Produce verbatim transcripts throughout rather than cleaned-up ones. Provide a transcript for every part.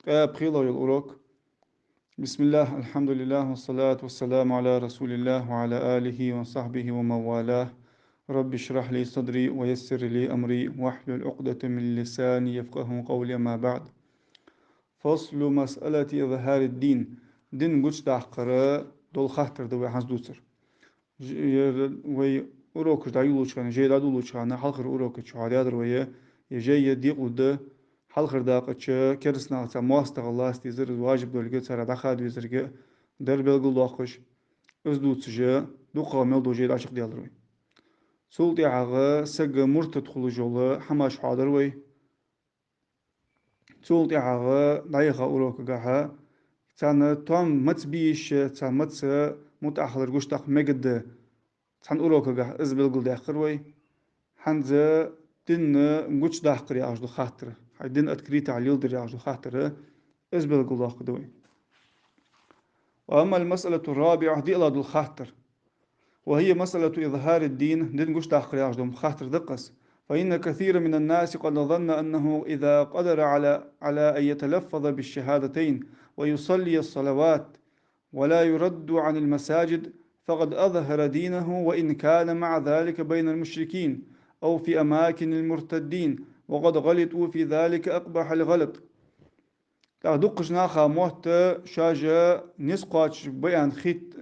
ТӀа пхелагӀа йола урок. بسم الله، الحمد لله، والصلاة والسلام على رسول الله وعلى آله وصحبه ومن والاه. رب اشرح لي صدري ويسر لي أمري واحلل عقدة من لساني يفقهوا قولي، أما بعد. فصل مسألة إظهار الدين. Дин гучадаккхара дола хаттар да вай хӀанз дувцар. Ж-, ер вай урокаш дӀайолалуча хана, жай дӀадолалуча хана, хьалхарча урокача хьадаьдар вай, е жай е декъалу да, хьалхарча дакъа чу керастанаха цхьа моастагӀал лаца дезар, из важиб долга, царех дӀахада везарга дар белгалдоаккхаш, из дувцаш, дукхагӀа мел дола жай дӀачакхдаьлар вай. Цул тӀехьагӀа саг муртад хулаш йола хӀамаш хьоадаьр вай. Цул тӀехьагӀа дӀаяхача урокагахьа царна тоам маца бе йиш я, царна маца мутӀахьа хилар гучадаккха мегаргда, цхьан урокагахьа из белгалдаьккхар вай. ХӀанз дин гучадаккхар яхаш дола хаттар, хьай дин открыто леладар яхаш дола хаттар, из белгалдоаккхаргда вай. وأما المسألة الرابعة, диълагӀа дола хаттар. وهي مسألة إظهار الدين, дин гучадаккхар яхаш дола хаттар да-кх из. فإن كثيرا من الناس قد ظن أنه إذا قدر على، على أن يتلفظ بالشهادتين ويصلي الصلوات ولا يرد عن المساجد فقد أظهر دينه وإن كان مع ذلك بين المشركين أو في أماكن المرتدين، وقد غلطوا في ذلك أقبح الغلط. ТӀаккха дукхача наха мотт, шоаш низ кхоачаш ба аьнна хет-,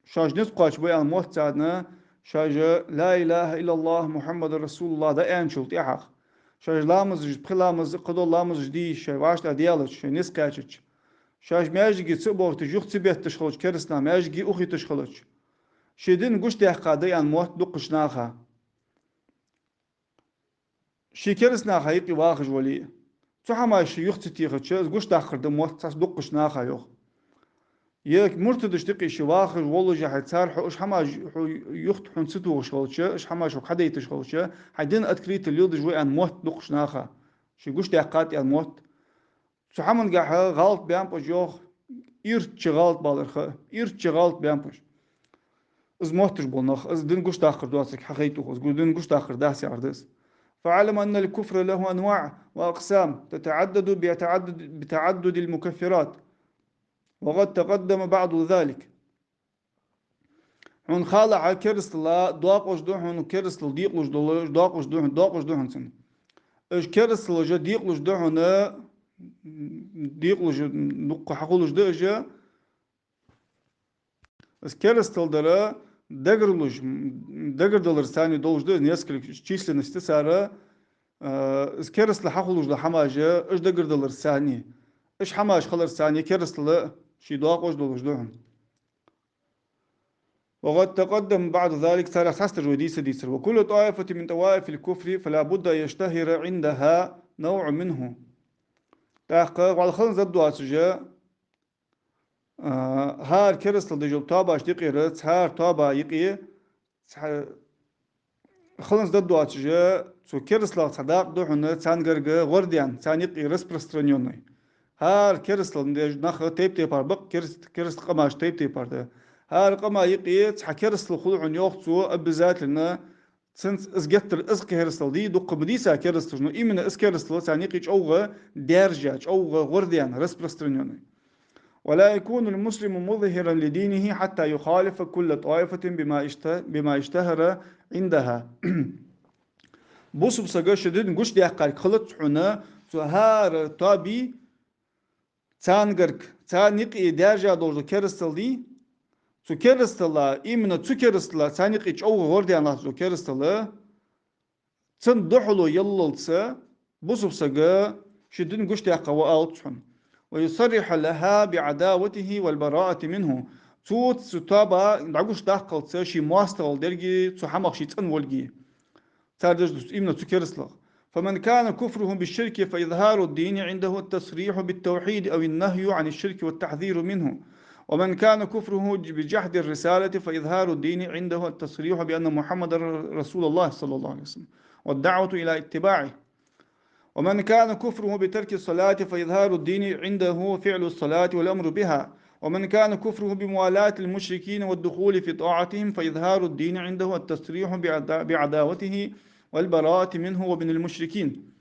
шоаш низ кхоачаш ба аьнна мотт царна, шоаш لا إله إلا الله محمد رسول الله дӀааьнначул тӀехьагӀа, шоаш ламазаш, пхи ламаз, кхыдола ламазаш де, шоай вӀаштӀехьа даьлча, шоай низ кхаьчача, шоаш маьждиге ца а боагӀийташ, юха ца бетташ хилча, керастанаха маьждиге ухийташ хилча, ший дин гучадаьккха да аьнна мотт дукхача наха. Ше керастанаха юкъе вахаш вале а, цу хӀамаша ше юха ца техача, из гучадаккхар да мотт цхьацца дукхача наха, йоах. Е муртадашта юкъе ше вахаш воллашехь, цар хьо уж хӀамаш, хьо юхта хьона ца тохаш хилча, уж хӀамаш хьога хьадайташ хилча, хьай дин открыто леладеш ва аьнна мотт дукхача наха. Ше гучадаьккхад аьнна мотт. Цу хӀамангахьа гӀалат баьннаб уж, йоах, ирча гӀалат баларха, ирча гӀалат баьннаб уж. Из мотташ бола нах, из дин гучадаккхар доацилга хьахайт укхаза, из дин гучадаккхар дац яхар да из. فاعلم أن الكفر له أنواع وأقسام تتعدد بتعدد، بتعدد المكفرات، وقد تقدم بعض ذلك. Хьона хиларах, керастал доакъош да хьона, керастал декъалуш дола, доакъош да хьона, доакъош да хьона цун. Уж керасталаш декъалуш да хьона, декъалуш, дукха хьахулаш да уж. Из керастал дар дагарлуш, дагардаларца цхьана долаш да, несколько численность цар, э, из керастал хьахулаш дола хӀамаш, уж дагардаларца цхьана. Уж хӀамаш хиларца цхьана керастал ший доакъош долаш да хьона. وقد تقدم بعض ذلك, царех цхьаццадераш вай дийца дийцар. وكل طائفة من طوائف الكفر فلا بد أن يشتهر عندها نوع منه. ТӀаккха вӀалла хиланза доацаш, а, хӀара керастал деш йолча тоабашта юкъера, цхьа тоаба юкъе, цхьа хиланза доацаш, цу керасталах цхьа дакъа да хьона царна гарга гӀордаьнна, царна юкъе распространённый. ХӀара керастал деш нах тайп-тайпара ба-кх, кераст-, кераста къамаш тайп-тайпара да. ХӀара къама юкъе цхьа керастал хул хьона, йоах цо, обязательно, цунца из геттара из керастал дий, дукха ма дий цар керасталаш, но именно из керастал царна юкъе чӀоагӀа даьржа, чӀоагӀа гӀордаьнна, распространённый. ولا يكون المسلم مظهرا لدينه حتى يخالف كل طائفة بما اشت-، بما اشتهر عندها. Бусалба саг ший дин гучадаьккхарг хилац хьона, цу хӀара тоабий царна гарга, царна юкъе даьржа долаш дола керастал дий, цу керастала, именно цу керастала, царна юкъе чӀоагӀа гӀордаьнна латташ дола керастала, цунна духьало яллалца, бусалба саг ший дин гучадаьккха ва алац хьона. ويصرح لها بعداوته والبراءة منه. Цо цу тоаба дӀагучадаккхалца ший моастагӀал дерги, цу хӀамах ше цӀена волги. Цар деш да именно цу керасталах. فمن كان كفره بالشرك فإظهار الدين عنده التصريح بالتوحيد أو النهي عن الشرك والتحذير منه. ومن كان كفره بجحد الرسالة فإظهار الدين عنده التصريح بأن محمدا رسول الله صلى الله عليه وسلم والدعوة إلى اتباعه. ومن كان كفره بترك الصلاة فإظهار الدين عنده فعل الصلاة والأمر بها. ومن كان كفره بموالاة المشركين والدخول في طاعتهم فإظهار الدين عنده التصريح بعدا-، بعداوته والبراءة منه ومن المشركين.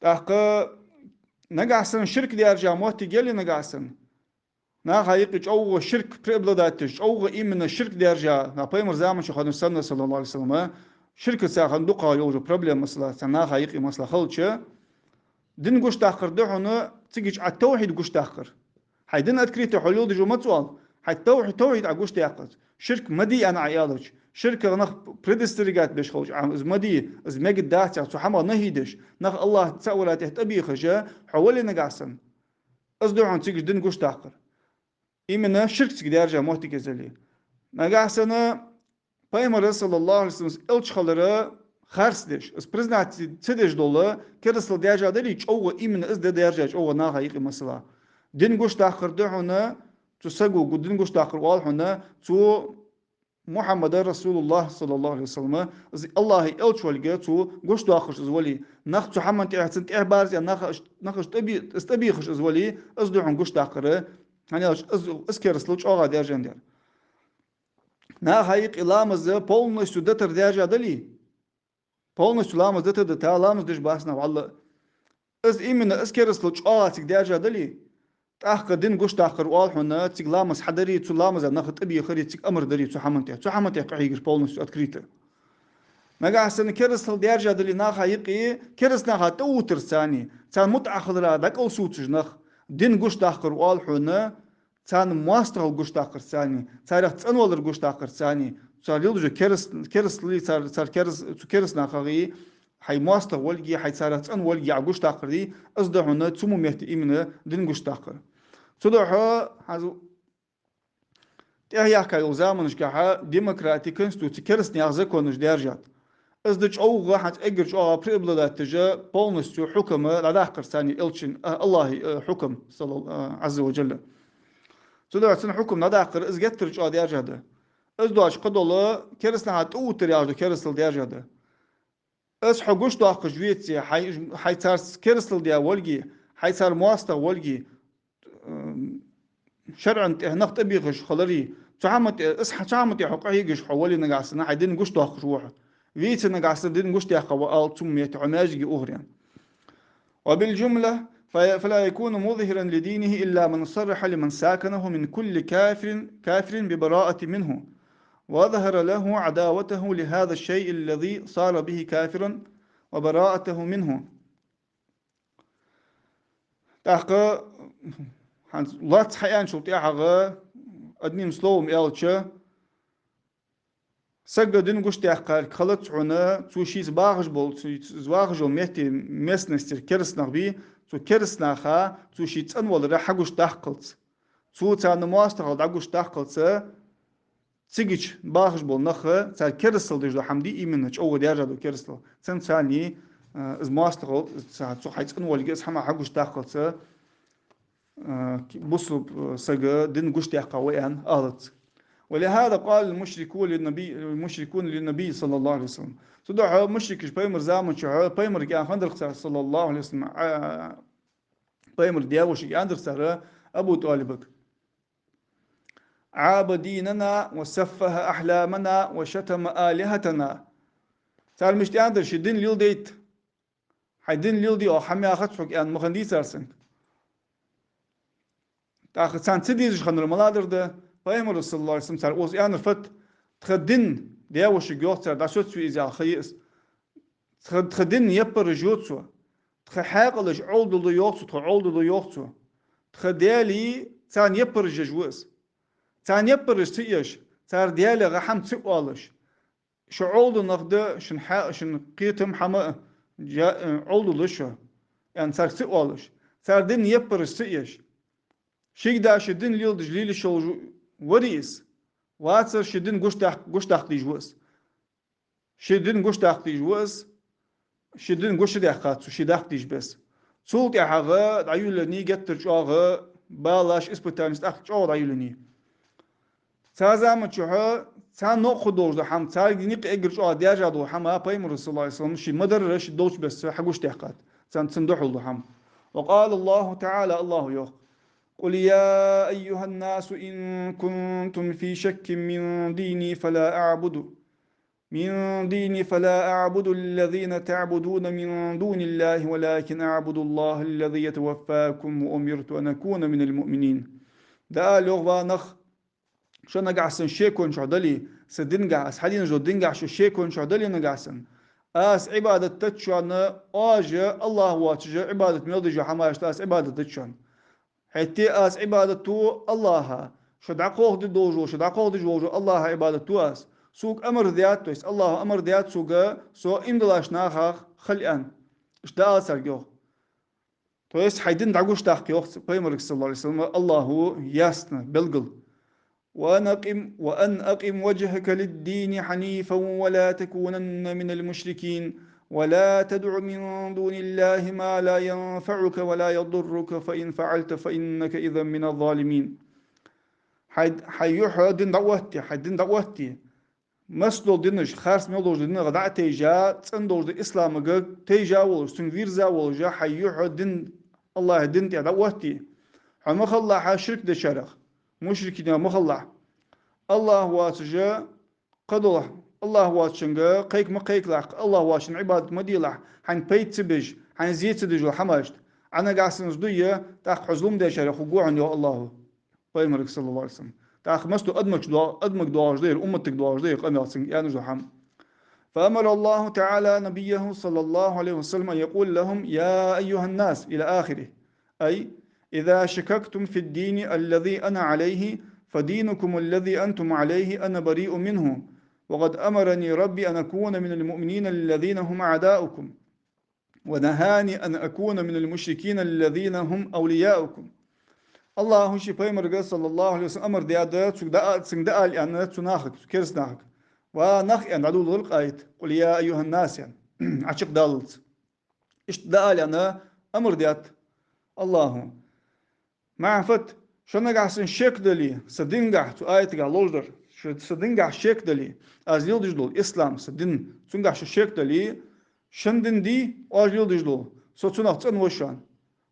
ТӀаккха Нагахьа санна ширк даьржа моттиг яле нагахьа санна, наха юкъе чӀоагӀа ширк преобладать деш, чӀоагӀа именно ширк даьржа, на Пайхамара заман чу хиннача санна, саллаллаху Ӏалайхи ва саллам, ширкаца хинна дукхагӀа йолаш йола проблема, масала, цхьан наха юкъе, масала, хилча, дин гучадаккхар да хьона, цигача Ӏа тавхьид гучадаккхар. Хьай дин открыто хьо леладеш ва ма ца оал, хьай тавхьи-, тавхьид Ӏа гучадаьккхача, ширк ма де аьнна Ӏа аьлча, ширках нах предостерегать беш хилча, Ӏа из ма де, из мегаргдац яхаш, цу хӀамах нахьи деш, нах АллахӀ цаӀ валлалехь тӀабехаш, хьо вале нагахьа санна, из да хьона цигача дин гучадаккхар. Именно ширк цига даьржа моттиг езале. Нагахьа санна Пайхамара, саллаллаху Ӏалайхи ва саллам, элча хилар харц деш, из признать ца деш дола керастал даьржа дале, чӀоагӀа именно из да даьржа, чӀоагӀа наха юкъе, масала. Дин гучадаккхар да хьона, цу саго гу-, дин гучадаккхар оал хьона, цу Мухьаммада расулуллахӀ, саллаллаху Ӏалайхи ва саллам, из АллахӀа элча волга цо гучадоаккхаш из вале, нах цу хӀаман тӀехьа цунна тӀехьабарза, нах аш-, нах аш тӀабе-, из тӀабехаш из вале, из да хьона гучадаккхар, хӀана аьлча из, из керастал чӀоагӀа даьржа дар. Наха юкъе ламаз полностью дитар даьржа дале, полностью ламаз дита, дита, ламаз деш бац нах, валлахӀи. Из именно, из керастал чӀоагӀа цига даьржа дале, тӀаккха дин гучадаккхар оал хьона, цига ламаз хьадари, цу ламаза нах тӀабехари, цига амар дари цу хӀаман тӀа. Цу хӀаман тӀа къахьегар полностью открыто. Нагахьа санна керастал даьржа дале наха юкъе, кераста наха тӀаоттар царна, царна мутӀахьа хилара дӀакӀалсувцаш нах, дин гучадаккхар оал хьона, царна моастагӀал гучадаккхар царна, царех цӀенвалар гучадаккхар царна, цар леладеш дола керас-, керастал, цар, цар керас-, цу кераста нахах хьай моастагӀа волга, хьай царех цӀенволга Ӏа гучадаккхар да, из да хьона цу мо метте именно дин гучадаккхар. Цудухьа хӀанз тӀехьа яьхка йолча заманашкахьа демократи, конституци, кераста наьха законаш даьржад. Из да чӀоагӀа, хӀанз эггара чӀоагӀа преобладать деш, полностью хьукам дӀадаккхар царна элчан, а, АллахӀа, а, хьукам, салла-, а, Ӏазза ва жалла. Цудухьа цун хьукам дӀадаккхар, из геттара чӀоагӀа даьржа да. Из доацаш кхыдола кераста наха тӀаоттар яхаш дола керастал даьржа да. Из хьо гучадоаккхаш веце, хьай, хьай царца керастал даь волга, хьай цар моастагӀа волга, м, шарӀан тӀа нах тӀабехаш хилари, цу хӀаман тӀа, из хьа-, цу хӀаман тӀа хьо къахьегаш хьо вале нагахьа санна, хьай дин гучадоаккхаш ва хьо. Веце нагахьа санна дин гучадаьккха ва ала цу метте хьо маьждиге ухар аьнна. وبالجملة، ف-، فلا يكون مظهرا لدينه إلا من صرح لمن ساكنه من كل كافر، كافر ببراءته منه، وأظهر له عداوته لهذا الشيء الذي صار به كافرا وبراءته منه. ТӀаккха, хӀанз лоацца хьааьнначул тӀехьагӀа, одним словом аьлча, сага дин гучадаьккхар хилац хьона, цо шийца бахаш бола, цо из вахаш йола метте, местностера кераста нах бий, цу кераста наха цо ший цӀенвалар хьагучадаккхалца, цо царна моастагӀал дӀагучадаккхалца, цигача бахаш бола нах, цар керастал деш дола хӀама дий, именно чӀоагӀа даьржа дола керастал. Цун царна, а, из моастагӀал, ца-, цу хьай цӀенволга из хӀама хьагучадаккхалца, а, ки-, бусалба, а, сага дин гучадаьккха ва аьнна алац. ولهذا قال المشركون للنبي، المشركون للنبي صلى الله عليه وسلم. Цудухьа мушрикаш Пайхамара заман чухьа Пайхамарга аьнна хиннадар цар, саллаллаху Ӏалайхи ва саллам, а, Пайхамара даь-вешийга аьннадар цар, Абу ТӀалибага: عاب ديننا وسفه أحلامنا وشتم آلهتنا. Цар мишта аьннадар: ший дин леладайта, хьай дин леладе, оаха хӀама яхац хьога, аьнна ма хиннадий цар цунга. ТӀаккха царна ца дезаш хиннар малагӀдар да? Пайхамара, саллаллаху Ӏалайхи ва саллам, цар укхаза аьннар фуд: тха дин, даь-вешийга йоах цар, дӀасоцаве из аьнна ха я из. Тха, тха дин яппараш ю цо. Тха хьаькъалаш Ӏовдал ду йоах цо, тхо Ӏовдал ду йоах цо. Тха даьлий царна яппараш еш ва из. Царна яппараш ца еш, цар даьлех хӀама ца оалаш, шо Ӏовдал нах да, шун хьа-, шун кхетам хӀама а жа-, э, Ӏовдал да шо, аьнна, царга ца оалаш, цар дин яппараш ца еш, шийга да ший дин леладеш лелаш йолаш варий из, вацар ший дин гучадаккха, гучадаккха дезаш ва из. Ший дин гучадаккха дезаш ва из, ший дин гучадаьккхад цо, ший даккха дезаш бесса. Цул тӀехьагӀа дӀайолаеннай геттара чӀоагӀа балаш, испытанеш тӀаккха чӀоагӀа дӀайолаеннай. Цар заман чухьа царна новкъа хургдолаш дола хӀама, царга никъ эггара чӀоагӀа даьржа дола хӀама Пайхамара, саллаллаху Ӏалайхи ва саллам, ший ма дарра, ший долча бесса хьагучадаьккхад царна, цунна духьал дола хӀама. وقال الله تعالى, АллахӀа йоах: قل يا أيها الناس إن كنتم في شك من ديني فلا أعبد من ديني فلا أعبد الذين تعبدون من دون الله ولكن أعبد الله الذي يتوفاكم وأمرت أن أكون من المؤمنين. Дала йоах: ва нах, шо нагахьа санна шекон чу дале са дингахьа, аз хьадена долча дингахьа шо шекон чу дале нагахьа санна, аз Ӏибадат дергда шоана, оаш АллахӀ воацаш Ӏибадат мел деш йола хӀамашта аз Ӏибадат дергда шоана. ХӀаьта аз Ӏибадат ду АллахӀа, шо дӀакхалхадеш волча, шо дӀакхалхадеш волча АллахӀа Ӏибадат ду аз. Сога амар даьд, то есть АллахӀа амар даьд сога, со иман диллача нахах хила аьнна. Иштта дӀаала царга йоах. То есть хьай дин дӀагучадаккха йоах пайхамарга, саллаллахӀу Ӏалайхи ва саллам, АллахӀа ясно, белгала. وأن أقم، وأن أقم وجهك للدين حنيفا ولا تكونن من المشركين ولا تدع من دون الله ما لا ينفعك ولا يضرك فإن فعلت فإنك إذا من الظالمين. Хьай, хьай юхь дина дӀаотте, хьай дин дӀаотте. Масса дола динаш, харц мел долча динах дӀа а тайжа, цӀена долча исламага тайжа волаш, цунга вийрза волаш, хьай юхь дин, АллахӀа дина тӀа дӀаотте. Хьо ма хилалахь ширк дечарех, мушрикинех ма хилалахь. АллахӀ воацаш кхыдолча, АллахӀ воацачунга кхайка ма кхайкалахь, АллахӀ воацачунна Ӏибадат ма делахь, хьайна пайда ца беш, хьайна зе ца деш дола хӀамашта. Ӏа нагахьа санна из дуе, тӀаккха хьо зулам дечарех хургва хьона, йоах АллахӀа пайхамарга, саллаллахӀу Ӏалайхи ва саллам. ТӀаккха масса да адамага до-, адамага доагӀаш да ер, умматага доагӀаш да ер къамаьл цунга аьнна дола хӀама. فأمر الله تعالى نبيه صلى الله عليه وسلم أن يقول لهم: يا أيها الناس، إلى آخره. أي: إذا شككتم في الدين الذي أنا عليه، فدينكم الذي أنتم عليه أنا بريء منه، وقد أمرني ربي أن أكون من المؤمنين الذين هم أعداؤكم، ونهاني أن أكون من المشركين الذين هم أولياؤكم. АллахӀа ший пайхамарга, саллаллахӀу Ӏалайхи ва саллам, амар даьд, цунга дӀа-, цунга дӀаала аьнна цу нахага, цу кераста нахага. Ва нах, аьнна, дӀадоладелар-кх аят, قل يا أيها الناس, аьнна, Ӏочакхдаллалца. Иштта дӀаала аьнна амар даьд АллахӀа. Маьхьа фат, шо нагахьа санна шек дале са дингахьа, цу аятагахьа ловш дар, шо са дингахьа шек дале, аз леладеш дола ислам, са дин, цунгахьа шо шек дале, шун дин дий оаш леладеш дола, со цунах цӀена ва шоана.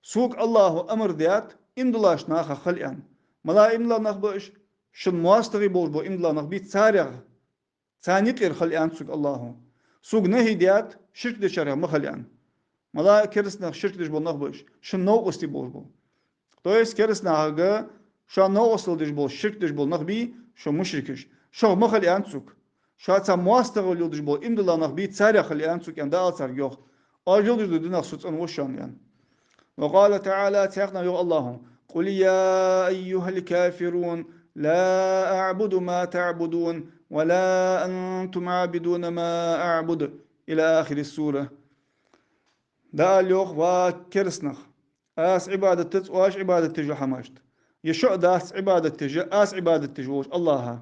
Сога АллахӀа амар даьд иман диллача нахах хила аьнна. МалагӀа иман дилла нах ба уж? Шун моастагӀий болаш бола иман дилла нах бий, царех, царна юкъера хила аьннад сога АллахӀа. Сога нахӀий даьд ширк дечарех ма хила аьнна. МалагӀа кераста нах ширк деш бола нах ба уж? Шун новкъостий болаш бола. То есть кераста нахага шоана новкъостал деш бола, ширк деш бола нах бий, шо мушрикаш, шох ма хила аьннад сога. Шоана цхьа моастагӀал леладеш бола иман дилла нах бий, царех хила аьннад сога, аьнна дӀаала царга йоах. Оаш леладеш дола динах со цӀена ва шоана, аьнна. وقال تعالى, цхьаькханахьа йоах АллахӀа: قل يا أيها الكافرون لا أعبد ما تعبدون ولا أنتم عابدون ما أعبد, إلى آخر السورة. ДӀаала йоах, ва кераста нах, аз Ӏибадат дац оаш Ӏибадат деш йолча хӀамашта, е шо а дац Ӏибадат деш аз Ӏибадат деш волча АллахӀа.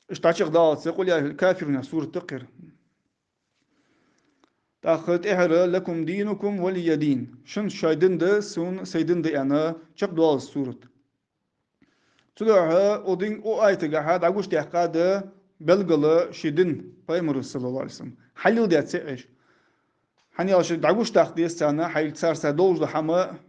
Иштта дӀачакхдаллалца, قل يا أيها الكافرون сурат да-кх ер. ТӀаккха тӀехьара لكم دينكم ولي دين. Шун шоай дин да, сона сай дин да, аьнна, чакхдоалаш сурат. Цудухьа укх дин, укх аятагахьа дӀагучадаьккхад белгала ший дин пайхамара, саллаллахӀу Ӏалайхи ва саллам. Хьалил даьд ца Ӏеш. ХӀана аьлча дӀагучадаккха деза царна, хьалил цар са долаш дола хӀама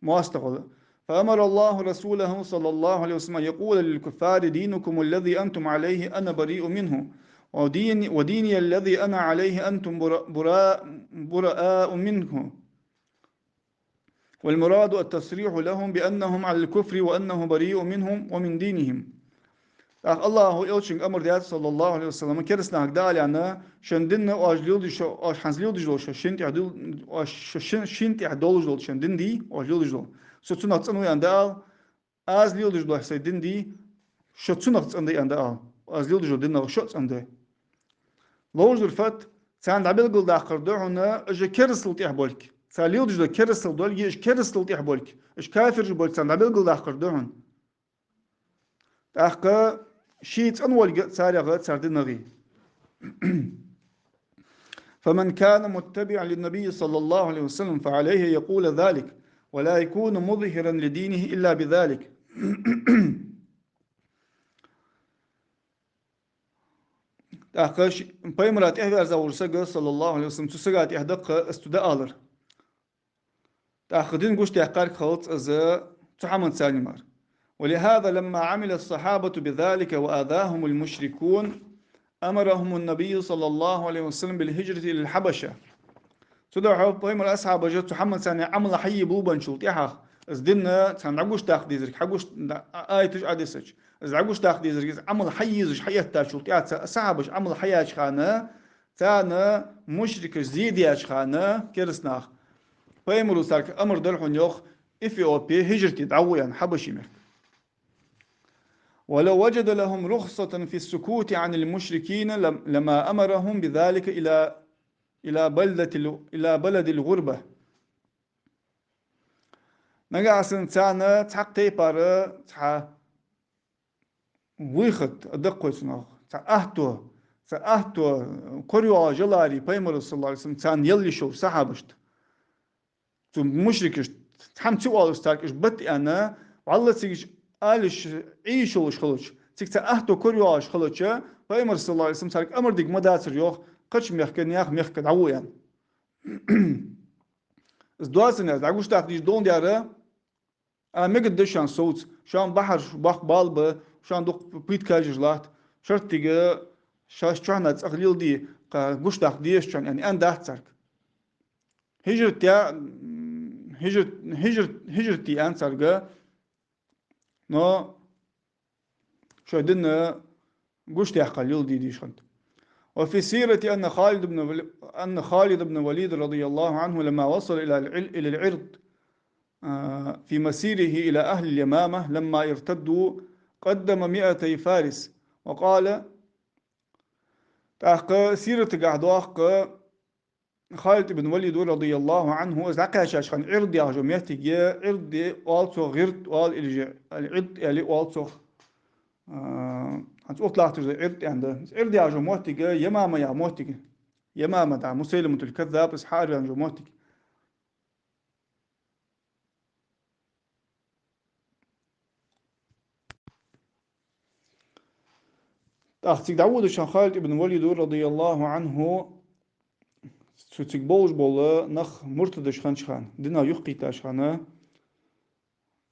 моастагӀал. فأمر الله رسوله صلى الله عليه وسلم أن يقول للكفار: دينكم الذي أنتم عليه أنا بريء منه، ودين-، وديني الذي أنا عليه أنتم برا-، برا-، براء منه. والمراد التصريح لهم بأنهم على الكفر وأنه بريء منهم ومن دينهم. ТӀаккха АллахӀа элчанга амар даьд, саллаллахӀу Ӏалайхи ва саллам, кераста нахага дӀаала аьнна: шун дин оаш леладеш, оаш хӀанз леладеш дола, шо шин тӀехь дул-, оаш шо шин, шин тӀехь долаш дола шун дин дий оаш леладеш дола, со цунах цӀена ва, аьнна, дӀаала. Аз леладеш дола сай дин дий, шо цунах цӀена да, аьнна, дӀаала. Аз леладеш долча динах шо а цӀена да. Ловш дар фат, царна дӀабелгалдаккхар да хьона уж керастал тӀехь болга. Цар леладеш дола керастал долга, уж керастал тӀехь болга, уж кафираш болга царна дӀабелгалдаккхар да хьона. ТӀаккха ший цӀена волга а царех а, цар динах а. فمن كان متبعا للنبي صلى الله عليه وسلم فعليه يقول ذلك، ولا يكون مظهرا لدينه إلا بذلك. ТӀаккха ш-, пайхамара тӀехьаверза волча сага, саллаллахӀу Ӏалайхи ва саллам, цу сага тӀехьа да-кх из цо дӀаалар. ТӀаккха дин гучадаьккхарг хилац из цу хӀаманца мара. ولهذا لما عمل الصحابة بذلك وآذاهم المشركون أمرهم النبي صلى الله عليه وسلم بالهجرة إلى الحبشة. Цудухьа пайхамара асхьабаша цу хӀаманца Ӏамал хьае болабенначул тӀехьагӀа, из дин царна дӀагучадаккха дезарг, хьагуш-, аяташ Ӏодессача, из дӀагучадаккха дезарг, из Ӏамал хьае езаш хьаэттачул тӀехьагӀа, цу асхьабаша Ӏамал хьаяьча хана, царна мушрикаш зе даьча хана, кераста нах, пайхамара царга амар даьд хьона, йоах, Эфиопе хӀижрате дӀагӀо аьнна, Хьабаший мехка. ولو وجد لهم رخصة في السكوت عن المشركين لم-، لما أمرهم بذلك إلى، إلى بلدة ال-، إلى بلد الغربة. Нагахьа санна царна цхьаккха тайпара цхьа выход а даккхой цунах, цхьа аьттув, цхьа аьттув корайоагӀа желание пайхамара, саллаллахӀу Ӏалайхи ва саллам, царна яла йиш йолча асхьабашта. Цу мушрикашта хӀама ца оалаш царга уж бат аьнна, вӀалла цига ала йиш, Ӏе йиш йолаш хилча, цига цхьа аьттув корайоагӀаш хилча, пайхамара, саллаллахӀу Ӏалайхи ва саллам, царга амар дергма дацар, йоах, кхыча мехка, наьха мехка дӀагӀо аьнна. Из доацандаь, дӀагучадаккха дезаш доландаь, а мегаргда шоана совца, шоана бахьараш боккха бала ба, шоана дукха пыткаш еш латт, шортига шоаш чухьнахьа цӀагӀа леладе, кхы гучадаккха дезаш шоана аьнна, аьнна дац царга. ХӀижрат я, м, хӀижрат, хӀижрат, хӀижрат я аьнна царга, но шоай дин гучадаьккха леладе дезаш хиннад. وفي السيرة أن خالد بن ول-، أن خالد بن الوليد رضي الله عنه لما وصل إلى العل-، إلى العرض، آه، في مسيره إلى أهل اليمامة لما ارتدوا قدم مائتي فارس وقال، тӀаккха сиратагахь доагӀа-кх, Халид ибн Валида, радияллахӀу Ӏанху, из дӀакхаьчача хана Ӏирд яхача моттиге, Ӏирд оал цох, гӀирд оал, или же аль-Ӏирд аьле оал цох. А, хӀанз урталахьташ да Ӏирд аьнна да. Ӏирд яхача моттиге, Ямама яха моттиг. Ямама да, Мусайламатуль-Каззаб, из хьаараваьннача моттиг. ТӀаккха цига дӀаводача хана Халид ибн Валида, радияллахӀу Ӏанху, цу цига болаш бола нах муртадаш хиннача хана, динах юхакхийттача хана,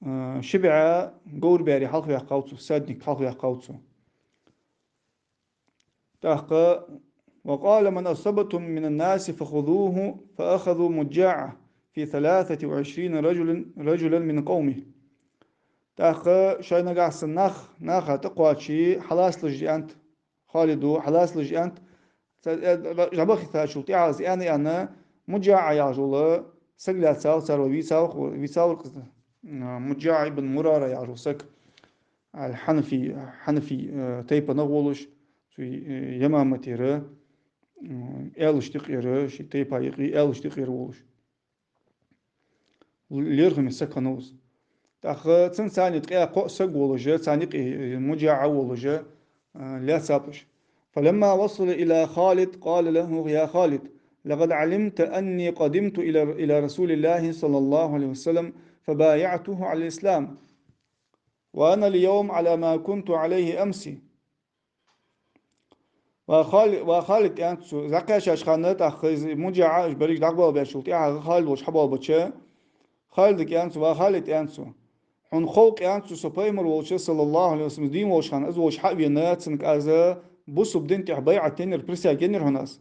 а, ши бӀаь говрбаьри хьалхаваьккхав цо, всадник хьалхаваьккхав цо. ТӀаккха: «وقال من أصبتم من الناس فخذوه، فأخذوا مجاعة في ثلاثة وعشرين رجلا، رجلا من قومه». ТӀаккха шоай нагахьа санна нах, наха тӀакхоаче, хьалаца лаж аьннад, Халида хьалаца лаж аьннад, ца-, э, жӀаьба хетачул тӀехьагӀа из аьнна, аьнна, МуджаӀа яхаш вола саг лаьцав, цар вийцав, вийцав-кх из, а, МуджаӀа ибн Мурара яхаш вола саг. Аль-Хьанафи, Хьанафи, э, тайпанах волаш, цу, э, Ямаматера, м, аьлашта юкъера, ший тайпан юкъе аьлашта юкъера волаш. ЛерхӀаме саг хиннав из. ТӀаккха цунца ткъаь кхоъ саг волаш, царна юкъе, э, МуджаӀа волаш, э, лаьцаб уж. فلما وصل إلى خالد قال له: «يا خالد، لقد علمت أني قدمت إلى، إلى رسول الله صلى الله عليه وسلم فبايعته على الإسلام». «وأنا اليوم على ما كنت عليه أمس». «Ва Хали-, ва Халид», — аьннад цо, из дӀакхаьчача хана, тӀаккха из МуджаӀа, уж берригаш дӀагӀоргбаьчул тӀехьагӀа Халида волча хьабоалабича, Халида аьннад цо: «Ва Халид, — аьннад цо, — хьона хов-кх, — аьннад цо, — со Пайхамар волча, саллаллахӀу Ӏалайхи ва саллам, дийна волча хана, из волча хьа а вена, цунга аз бусалба дина тӀа байӀат деннар, присяга еннар хьона аз.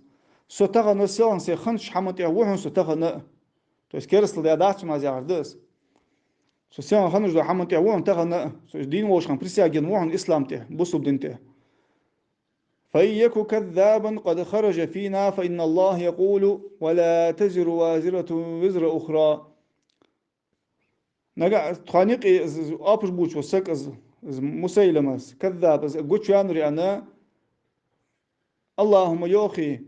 Со тахан селхан се хиннача хӀаман тӀа ва хьона со тахан а». То есть керастал даь дац хьона аз яхар да из. Со селхан хиннача хӀаман тӀа ва хьона тахан а, со дийна волча хана присяга енна ва хьона ислам тӀа, бусалба дина тӀа. «فإن يك كذابا قد خرج فينا فإن الله يقول: ولا تزر وازرة وزر أخرى». Нагахьа тхона юкъе из, из оапаш бувцаш вола саг, из, из Мусайлама, из Каззаб, из гучаваьннавар аьнна, АллахӀа ма йоахий,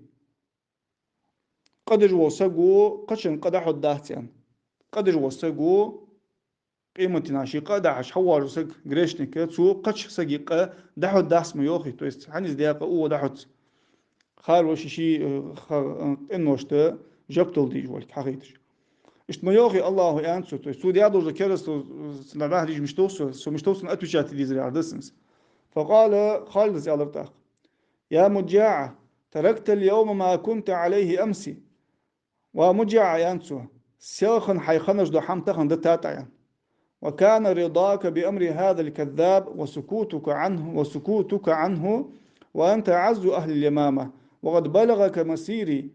къа деш вола саго кхычун къа дӀахьоргдац аьнна. Къа деш вола саго, къематдийнахьа ший къа а дахьаш хьавоагӀаш вола саг, грешник, цо кхыча сага къа дӀахьоргдац ма йоахий, то есть хьанз даь къа укхо дӀахьоц. Харвоши ший, э, ха-, э, къиношта жоп дала дезаш волга хьахайташ. Иштта ма йоахий АллахӀа, аьннад цо, то есть цо даь долаш дола керастал, э, цунна дӀахьадийша мишта дов со, со мишта дов цунна отвечать де дезар яхар да сона из. فقال, Халида аьлар тӀаккха: «يا مجاعة، تركت اليوم ما كنت عليه أمس». «Ва МуджаӀа, — аьннад цо, — селхан хьай хиннаш дола хӀама тахан дитад Ӏа», — аьнна. «وكان رضاك بأمر هذا الكذاب وسكوتك عنه، وسكوتك عنه وأنت أعز أهل اليمامة، وقد بلغك مسيري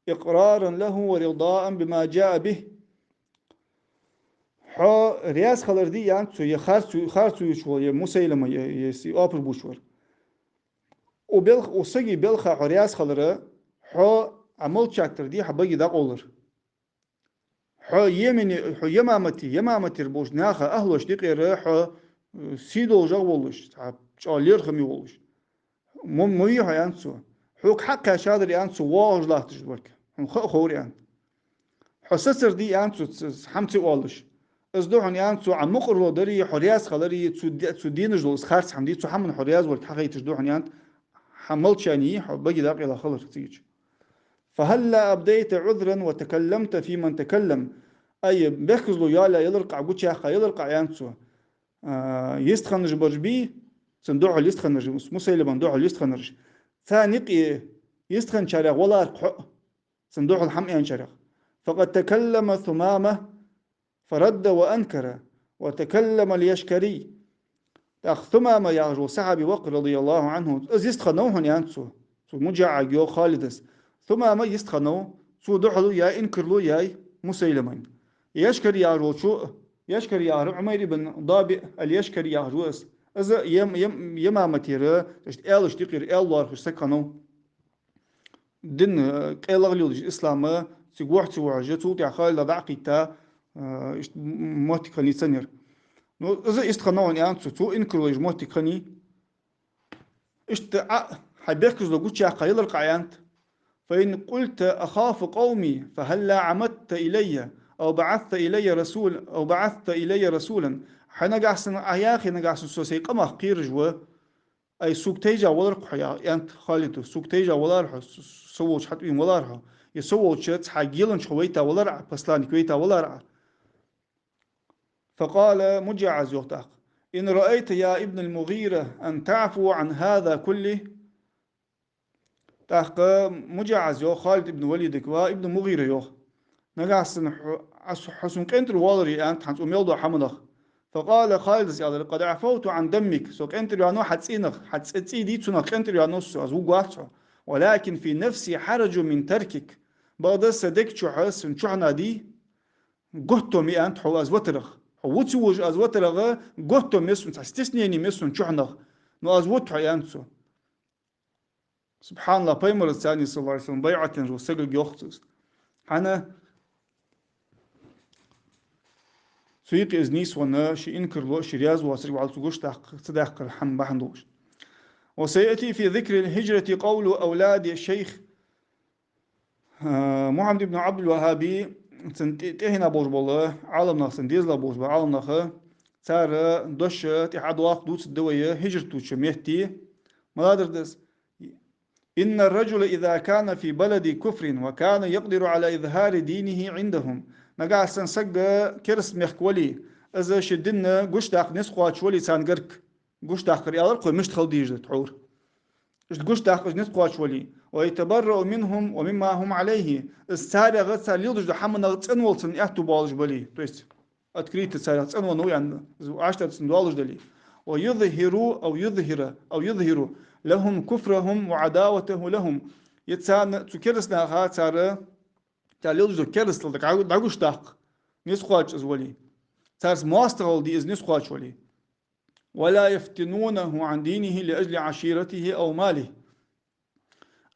إقرارا له ورضاء بما جاء به. Хьо раьза хилар дий, аьннад цо, е харцо, харцо йолаш вола, е Мусайлама, е, е си оапаш болаш вар. Укх белха, укх сага белха хьо раьза хилар, хьо Ӏа молчать дар дий, хьа баге дӀакъовлар. Хьо Йемене, хьо Ямамате, Ямаматера болча наха, ахӀлошта юкъера хьо, э, сий долаш волаш, цхьа чӀоагӀа лерхӀаме волаш. Мо, мо вий хьо, аьннад цо. Хьога хьакхаьчадар, аьннад цо, воагӀаш латташ варг. Хьона ха а ховра, аьннад. Хьо сацар дий, аьннад цо, ц-, хӀама ца оалаш. Из да хьона, аьннад цо, Ӏа мукъарло дари, хьо раьза хилари, цу де-, цу дийнаш дола из харц хӀама дий, цу хӀаман хьо раьза волга хьахайташ да хьона, аьннад, хьа молчание, хьо баге дӀакъайла хилар цига. فهلا أبديت عذرا وتكلمت في من تكلم. Ай, бехказло йоалаяь ялар-кх Ӏа, гучаяьккха ялар-кх Ӏа, аьннад цо. А, йистхиннараш бараш бий, цун духьал йистхиннараш, Мусайламан духьал йистхиннараш. Царна юкъе йистхинначарех валар-кх хьо, цун духьал хӀама аьнначарех. فقد تكلم ثمامة فرد وأنكر، وتكلم اليشكري. ТӀаккха Сумама яхаш вола сахьаби ва-кх, رضي الله عنه, из йистхиннав хьона, аьннад цо. Цу МуджаӀага йоах Халида. Сумама йистхиннав, цо духьало яьй, инкарло яьй Мусайламайна. Яшкари яхаш волчо, Яшкари яхар Ӏумайр ибн ДабиӀ аль-Яшкари яхаш ва из. Из Ям-, Ям-, Ямаматера, то есть аьлашта юкъера аьла лоархӀаш саг хиннав. Дин, э, къайлагӀа леладеш, ислам, э, цига вахь ца вахьаш, цул тӀехьагӀа Халида дӀа а кхийтта, э, иштта м-, моттиг хиннай царна. Ну, из йистхиннав хьона, аьннад цо, цо инкарло еш моттиг хиннай. Иштта Ӏа хьа бехказло гучаяьккха ялар-кх Ӏа, аьннад. فإن قلت أخاف قومي فهلا عمدت إلي أو بعثت إلي رسول، أو بعثت إلي رسولا. Хьо нагахьа санна Ӏа яхе, нагахьа санна со сай къамах кхераш ва, ай, сога тайжа валар-кх хьо, аьннад Халида, сога тайжа валар хьо, с-, со волча хьатӀавена валар хьо, е со волча цхьа геланча хьо вайта валар Ӏа, посланник вайта валар Ӏа. فقال, МуджаӀаз йоах тӀаккха: إن رأيت يا ابن المغيرة أن تعفو عن هذا كله. ТӀаккха МуджаӀаз йоах Халид ибн Валидага: ва ибн МугӀира, йоах, нагахьа санна хьо, хьо сона къинтӀера воаларе, аьннад, хьа цу мел дола хӀаманах. فقال, Халидас аьлар: قد عفوت عن دمك, со къинтӀера ваьннав хьа цӀийнах, хьа цӀи, цӀий дий, цунах къинтӀера ваьннав со, аз вувргвац хьо. ولكن في نفسي حرج من تركك. Бакъда са дег чухь, сона чухьнахьа дий, готто ма йий, аьннад, хьо аз витарах. Хьо вуци вуж аз витарах, готто ма йий сона, цхьа стеснение ма йий сона чухьнахьа. Ну, аз вут хьо, аьннад цо. СубхьаналлахӀ, пайхамарца, صلى الله عليه وسلم, байӀат еннача сагага йоах цо из. ХӀана? Цу юкъе из нийсвенна, ший инкарло, ший раьза воацилга вӀалла цо гучадаккха ца даьккхар хӀама бахьан долаш. وسيأتي في ذكر الهجرة قول أولاد الشيخ А, Мухьаммад ибн Ӏабдул-ВаххӀаби, цун тӀе-, тӀехьенах болаш бола Ӏаламнах, цун дезалах болаш бола Ӏаламнах, цар дош тӀехьа дӀадоаккх, дувцаргда вай хӀижрат дувцача метте. Маладар да из: إن الرجل إذا كان في بلد كفر وكان يقدر على إظهار دينه عندهم. Нагахьа санна саг кераста мехка вале, из ший дин гучадаккха низ кхоачаш вале царна гарга, гучадаккхар аьлар-кх вай, мишта хила дезаш да тхьовра. Иштта гучадаккха из низ кхоачаш вале. ويتبرأ منهم ومما هم عليه. Из царех, цар леладеш долча хӀаманах цӀенвала цунна аьттув болаш бале. То есть, открыто царех цӀенвеннав, яӀни, из вӀаштӀехьдала цунна доаллаш дале. ويظهر أو يظهر أو يظهر لهم كفرهم وعداوته لهم. Е царна, цу кераста наха, цар, цар леладеш дола керастал дӀа-, дӀагучадаккха низ кхоачаш из вале. Царца моастагӀал де из низ кхоачаш вале. ولا يفتنونه عن دينه لأجل عشيرته أو ماله.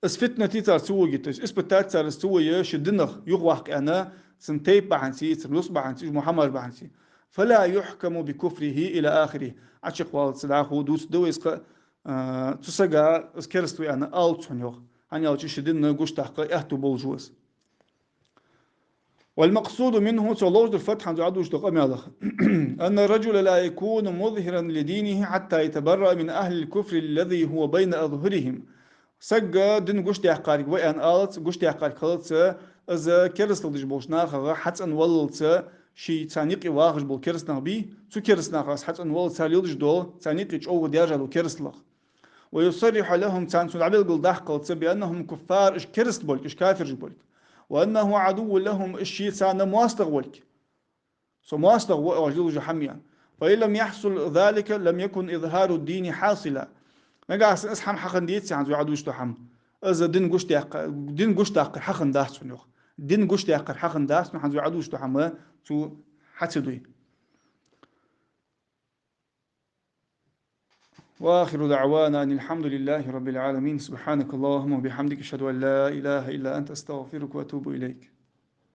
Из фитна де цар ца вуге, то есть испытать цар из ца вуе, ший динах юхаваккха аьнна, цун тайпа бахьанца, цун рузкъа бахьанца, уж мо хӀамаш бахьанца. فلا يحكم بكفره إلى آخره. Ӏочакхваллалца дӀахо дувцаргда вай из кхы, а, цу сага из кераста ва аьнна алац хьона, йоах. ХӀана аьлча ший дин гучадаккха аьттув болаш ва из. والمقصود منه, цо ловш дар фатхьан зуӀа душ да къамаьлах. أن الرجل لا يكون مظهرا لدينه حتى يتبرأ من أهل الكفر الذي هو بين أظهرهم. Саг дин гучадаьккхарг ва аьнна алац, гучадаьккхарг хилац, из керастал деш болча нахах хьацӀенваллалца, ший царна юкъе вахаш бола кераста нах бий, цу кераста нахах хьацӀенваллалца, цар леладеш дола, царна юкъе чӀоагӀа даьржа дола керасталах. ويصرح لهم, царна цо дӀабелгалдаккхалца, بأنهم كفار, уж кераста болга, уж кафираш болга. وأنه عدو لهم, уж ший царна моастагӀа волга. Со моастагӀа ва оаш леладеш дола хӀама, яӀни. فإن لم يحصل ذلك لم يكن إظهار الدين حاصلا. Нагахьа санна из хӀама хьахинна деце, хӀанз вай Ӏодувцаш дола хӀама, из дин гучадаккха-, дин гучадаккхар хьахинна дац цунна, йоах. Дин гучадаккхар хьахинна дац цунна, хӀанз вай Ӏодувцаш дола хӀама цо хьа ца дой. وآخر دعوانا أن الحمد لله رب العالمين. سبحانك اللهم وبحمدك، أشهد أن لا إله إلا أنت، أستغفرك وأتوب إليك.